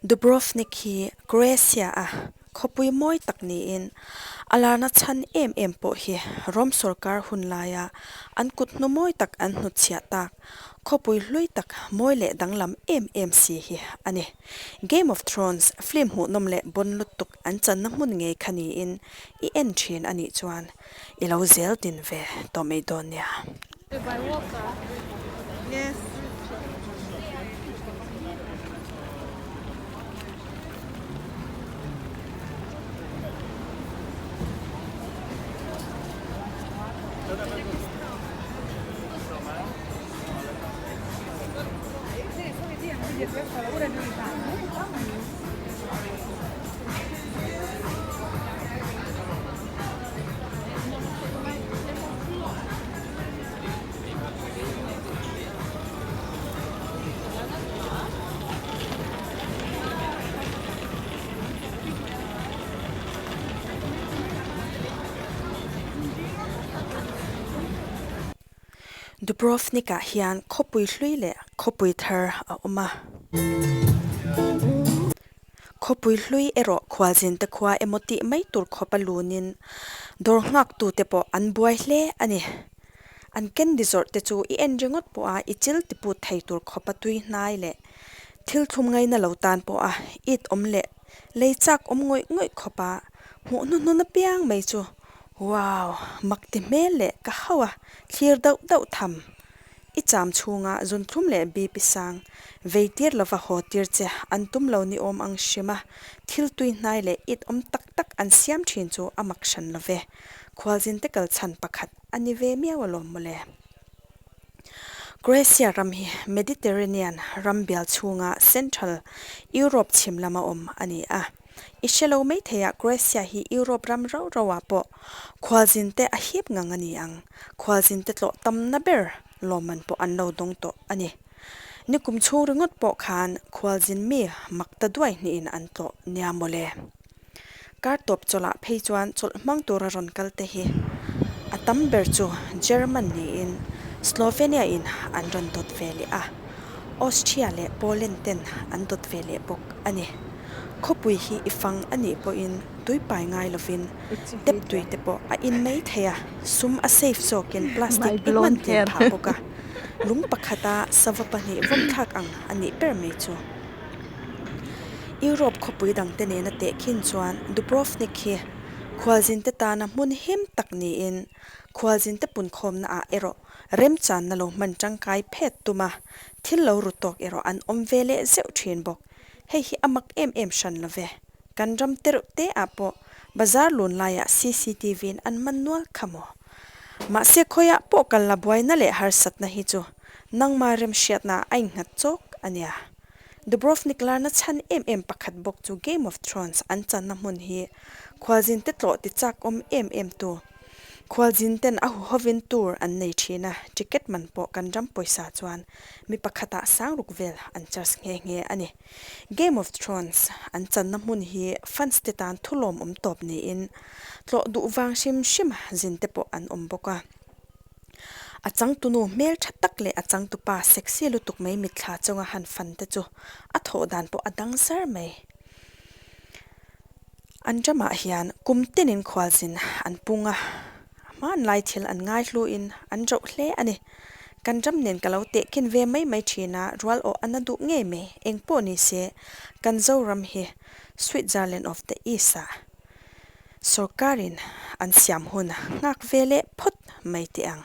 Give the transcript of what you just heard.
Dubrovnik hi Croatia a khawpui mawi tak niin a larna chhan em em pawh hi Rom sorkar hun laia an kut hnu mawi tak an hnutchhiah tak khawpui hlui tak mawi leh danglam em em si hi a ni. Game of Thrones film hmuhnawm leh bon lutuk an channa hmun ngei kha niin i en thin a nih chuan i lo zel din ve tawh mai dawn nia. Yes. Dubrovnik-ah hian khawpui hlui leh khawpui thar a awm a. Khawpui hlui erawh khualzinte khua emaw tih mai tur khawp a lunin dawr nghaktute pawh an buai hle a ni. An candy zawrh te chu i en ringawt pawha i chil ti put thei tur khawpa tui hnai leh thil thlum ngaina lo tan pawha it awm leh lei chak awm ngawih ngawih khawpa hmuh hnuhnun apiang mai chu wow mak ti hmel leh ka hauh a thlir dauh dauh tham. I cham chhunga zunthlum leh BP sang vei tir lova haw tir che an tum lo ni awm ang hrim a, thil tui hnai leh it awm tak tak an siam thin chu a mak hran lo ve. Khualzinte kal chhan pakhat a ni ve miau alawm mawle. Croatia ram hi Mediterranean ram bial chhunga Central Europe chhim lama awm a ni a. I hre lo mai thei a, Croatia hi Europe ram rau rau ah pawh khualzin te a hip ngang a ni ang. Khualzin te tlawh tamna ber lawmman pawh an lo dawng tawh a ni. Nikum chhung ringawt pawh khan khualzin mi mak ta duai hnihin an tlawh nia mawle. Kar tawp chawlh ah phei chuan chawlh hmang tura rawn kal te hi a tam ber chu German niin Slovenia in an rawn dawt ve leh a, Austria leh Poland ten an dawt ve leh bawk a ni. Khawpui hi i fang a nih pawhin tui pai ngai lovin tap tui te pawh a in mai thei a, sum a safe zawkin plastic i hman tlem phah bawk a, lung pakhata sava pahnih vawm thlak ang a nih ber mai chu. Europe khawpui dangte nena tehkhin chuan Dubrovnik hi khualzinte tana hmun him tak niin khualzinte punkhawmna ah erawh remchanna lo hman tangkai phet tum a, thil lo ru tawk erawh an awm ve leh zeuh thin bawk. Hei hi a mak em em hran lo ve. Kan ram te reuh te ah pawh bazar lun laiah cctv in an man nual kha maw? Mahse khawiah pawh kal la buaina leh harsatna hi chu nangma remhriatna a innghat chawk a nia. Dubrovnik larna chhan em em pakhat bawk chu Game of Thrones an channa hmun hi khualzin te tlawh ti chak awm em em tu Khualzin ten a huhovin tour an nei thin a, ticket man pawh kan ram pawisa chuan mi pakhatah sangruk vel an charge nghe nghe a ni. Game of Thrones an channa hmun hi fans te tan thulawm awm tawp niin tlawh duh vang hrim hrim zin te pawh an awm bawk a. A changtunu hmel tha tak leh a changtupa sexy lutuk mai mitthla chunga han fan te chu a thawh dan pawh a dang zar mai. An ramah hian kum tinin khualzin an pung a, hmanlai thil an ngaihluin an rauh hle a ni. Kan ram nen ka lo tehkhin ve mai mai thin a, rual awh a na duh ngei mai, eng pawh ni se, kan Zoram hi Switzerland of the East ah sorkarin an siam hun nghak ve leh phawt mai teh ang.